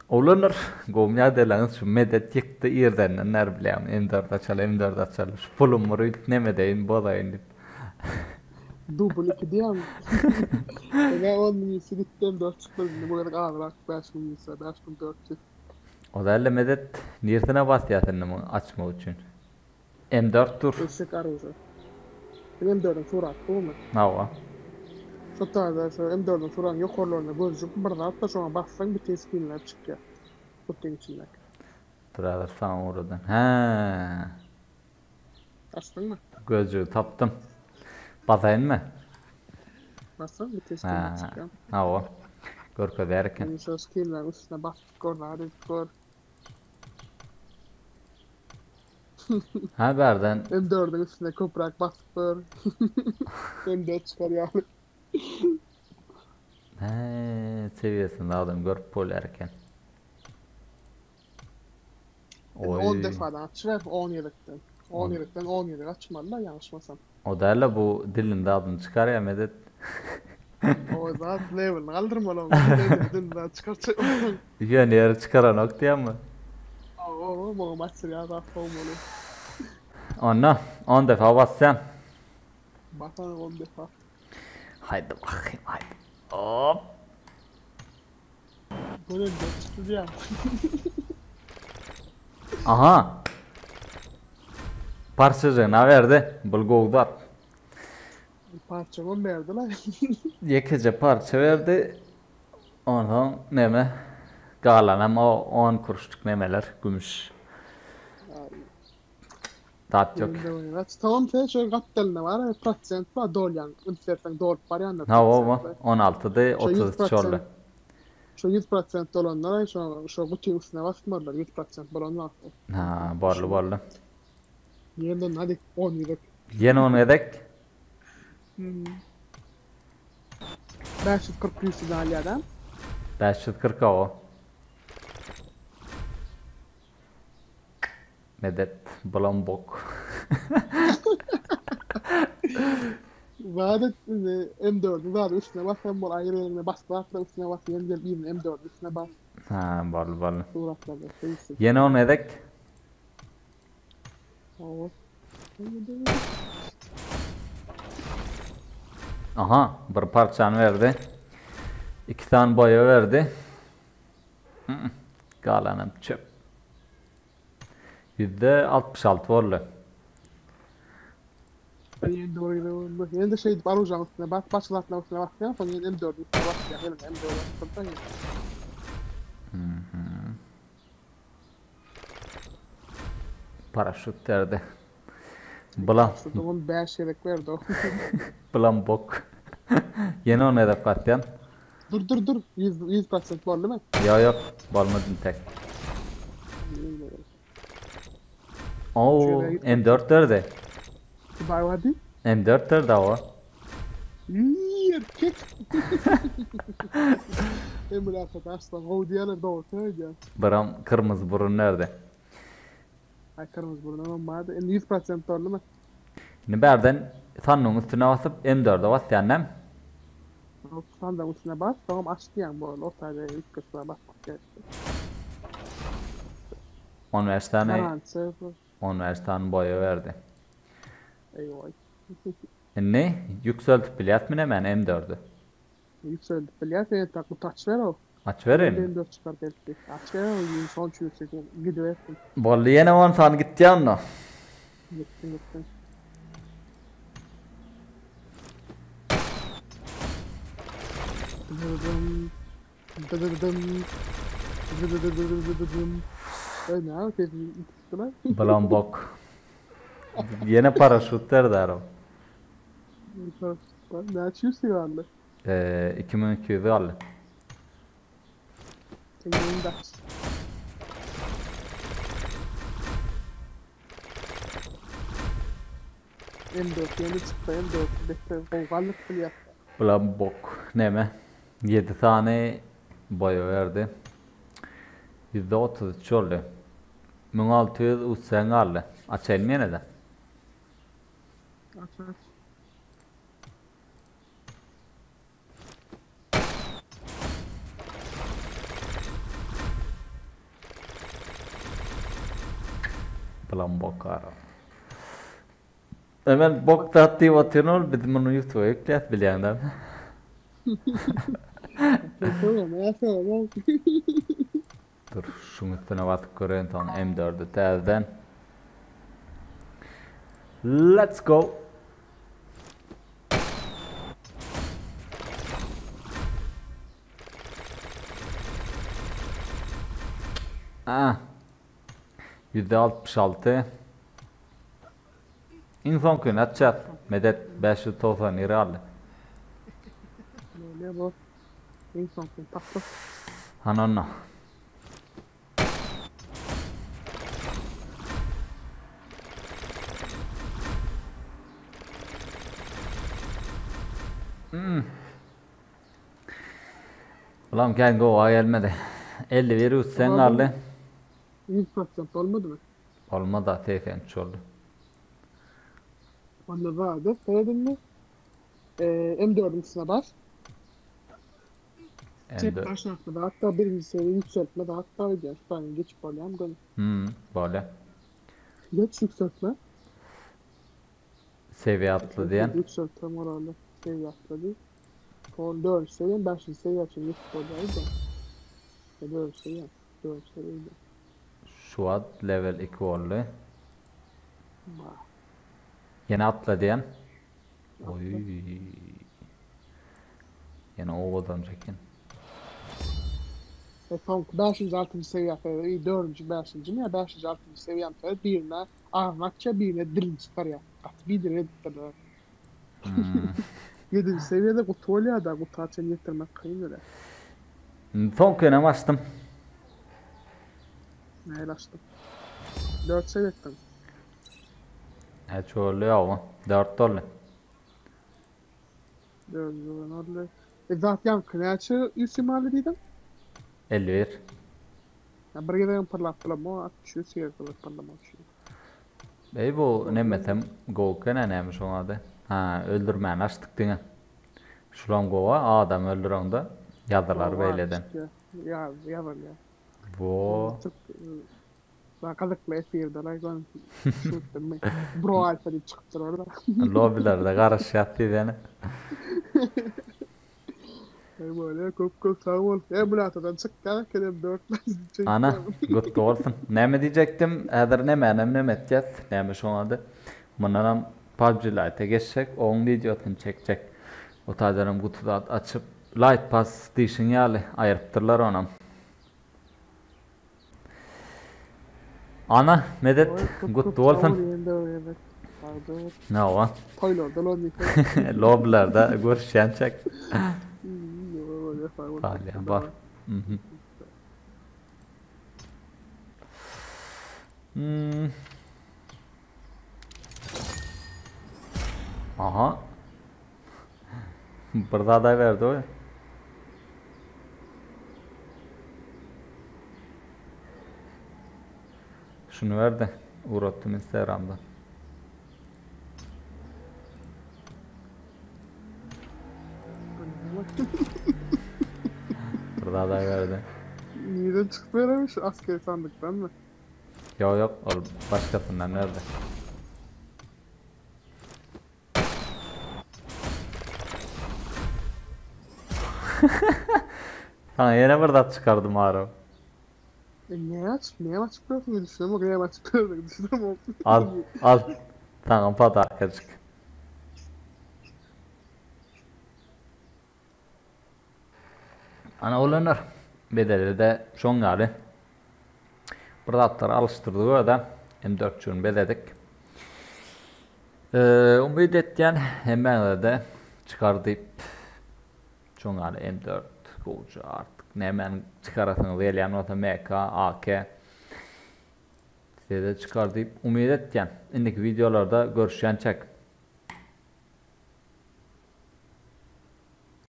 Oglanlar gowmy ýagdaýlaryňyz şu medet ýykdy irdenden bäri bilýäňmi M dört açaly M dört açaly şu pulum bir üýt nemedeýin bozaýyn diýip. Dubl iki diýýäňmi? Ine on müňüsi gitdi M dört çykdy indi bu gezek azrak 5000 ýüzse 5400. O dälde medet nirsine basýas indi muny açmak üçin? M dört dur. Eşek aruža. Sen M dördüň suraty dumy? Hawa. Şo taýda şo M dördüň suratyň ýokarlarynda gözjük bir zat bar şoňa bassaň bütin skinler çykýar. Gutyň içindäki. Dur häzir saňa ugradan. Hä. Açdyňmy? Gözjügi tapdym. Basaýynmy? Bassaň bütin skinler çykýar. Hawa. Görkezýär eken. Indi şo skinleriň üstüne basyp gör zat edip gör. Ha bärden. M dördüň üstüne köpräk basyp gör. M dört çykar ýaly. He, sewiýesini adam görüp bolýar eken. Indi 10 defadan açyber, 10 gezekden. 10 gezekden 10 gezek açmaly-da, ýalňyşmasam. O däl-de bu dilinde adyny çykarýar medet. O zat levelini galdyrmaly oň. Levelini zat çykarjak bolsaň. Ýöne ýere çykaranok diýýäňmi? Hawa, muňa material zat bolmaly. Onda on defa basýan. Basana on defa. Haýdy bakayım haýdy. Hop. Gören de çykdy diýýän. Aha. Parçajygyna berdi. Bul gowy zat. Parçagam berdi-la. Ýekeje parça berdi. Onsoň neme galanam o on kuruşlyk nemeler gümüş. Zat ýok. Tamam sen şo gapdalynda bar prosent bar dolýan üns berseň dolup barýandyr. Hawa 16-dy 33 boldy. Şo 100% dolanlar şo şo gutyň üstüne basmalylar 100% bolan wagty. Ha boldy boldy. Ýene hadi 10 gezek. Ýene 10 gezek. 540 ýüzden alýar da. 540 awa. Medet bulam bok. Zat et indi M4-iň zady üstüne bas hem bol aýry ýerine bas zatlar üstüne bas ýene gelip yzyna M4-iň üstüne bas. Ha boldy boldy. Suratlarda şeýtsin. Ýene 10 gezek. Hawa. Aha, bir parçany berdi. Iki sany boýa berdi. Galanam çöp. %66 boldy. Ýene-de şeýdip arujaň üstüne bas, başga zatlaryň üstüne basýaň, soň ýene M4-iň üstüne basýaň, eliňe M4 basdyrsaň ýene. Paraşut berdi. Bulam. Paraşutyňam 5 gezek berdi o. Bulam bok. Ýene on gezek basýan. Dur dur dur. 100 100% boldumy? Ýok ýok, bolmady entek. Oo, M4 berdi. Baý M4 berdi awa. Erkek. Emulator aslan gowy diýerler dogry söýdýän. Biram kyrmyzy burun berdi. Ay kyrmyzy burun hem bardy. Indi 100% doldumy? Indi bärden sandygyň üstüne basyp M4-e basýan näm? Sandygyň üstüne bas, soňam aç diýýän boldy. O taýda üýtgeşme basmak gerek. 15 sany 15 sany boýa berdi. Eýwaý. Indi ýükseltip bilýäsmi nämäni M4-i? Ýükseldip bilýäs, entek guty açyber-ow. Açybereýinmi? M4 çykar belki. Açyber-ow, son çüýrsek gidibersin. Boldy, ýene on sany gitýä onda. Gitsin, gitsin. Dıdıdım. Dıdıdım. Dıdıdıdıdıdıdım. Eý, näme sesiň ýitipdi-la? Bulam bok. Ýene paraşut berdi arab. Näçe ýüz galdy? Eee, 2200 galdy. M4 ýene çyksa M4 beter gowy galdyryp bilýär. Bulam bok. Neme? 7 sany boýa berdi. %33 boldy. 1600 uçsaň galdy. Açaýynmy ýene-de? Aç aç. Bulam bok ara. Emel bok zat diýip otyryn ol biz muny ýutuba ýükläs bilýäň däl. Dur şuň üstüne basyp göreýin soň M4-i täzeden. Let's go. Ah. %66. Iň soňkyny açýas. Medet 591 galdy. Ne bu? Iň soňkyny tapdyk. Hany onda. Hmm. Ulan kän gowa gelmedi. 51 üstden galdy. 100% bolmadymy? Bolmady 83 boldy. Onda zady seredinmi? Ee, M4'ün üstüne bas. Çep M4. başlakda da hatta birinji seviye yükseltme de hatta ödüyor. Şu geçip bolýan göni. Hmm, bolýar. Geç yükseltme. Seviye atly diýen. Yükseltme morali seviye atladı. Son 4 seviye 5. seviye için geçip bolýar. 4 seviye 4 seviye. Şu wagt level 2 boldy. Bah. Ýene atla diýen. Oý. Ýene owadan eken. E son 5. 6. seviye atladı. 4. 5. mi ya 5. 6. seviye atladı. Birine ağzını açça birine dilini çıkarıyor. At bir dili ettirdi. Hmm. 7. seviyede kutu oluyor da kutu açan getirmek kıyın öyle. Soňky ýenem açdym. Näle açtım? 4 seviye ettim. Näçe boldy ýa 4 boldy. 4 olan oldu. E zat yankı näçe isimali diýdim? 51. Ya bir gezegem pyrlap bilemok, 63 gezek pyrlamak üçin. Ey bu nemesem gowy eken näme şoň ady? Ha, öldürmäni açdyk diňe. Şulam gowa adam öldüreňde ýazylar beýleden. Ya ýazylýar. Wo. Çok e, gyzykly efirde la gön şutmy. Bro alfa diýip çykypdyr orada. Lobilerde garaşýas diýeni. Ey böyle köp köp sag bol. Emulatordan çykýar kerem 4 Ana, gutly bolsun. Näme diýjekdim? Häzir nämänem näme etýäs? Näme şoň ady? Mundanam PUBG Lite geçsek, oň wideosyny çekjek. O taýdanam guty zat açyp, Light Pass diýşiň ýaly aýyrypdyrlar onam. Ana, medet, gutly bolsun. Nawa. Toýlarda lobby. Lobilerde görüşýänçäk. Galýan bar. Mhm. Hmm. Aha. Bir zada berdi o. Şunu verdi. Uğrattım Instagram'dan. Bir zada berdi. Nireden çykdy beremiş asker sandykdan mı? Yok yok ol başkasından verdi. Sana yine bir zat çıkardım Harun. E niye aç? Niye açıp diye düşünüyorum. Niye açıp diye düşünüyorum. Al al. Tamam patakacık. Ana olanlar bedeli de şoň ýaly. Bir zatlar alyşdyrdyk öde. M4 çün bezedik. Ee, umyt etýän hemmäňize de çykar diýip şoň ýaly M4 gowja artık nämäni çykarasyňyz gelýän bolsa MK, AK size de çykar diýip umyt etýän. Indiki wideolarda görüşýänçäk.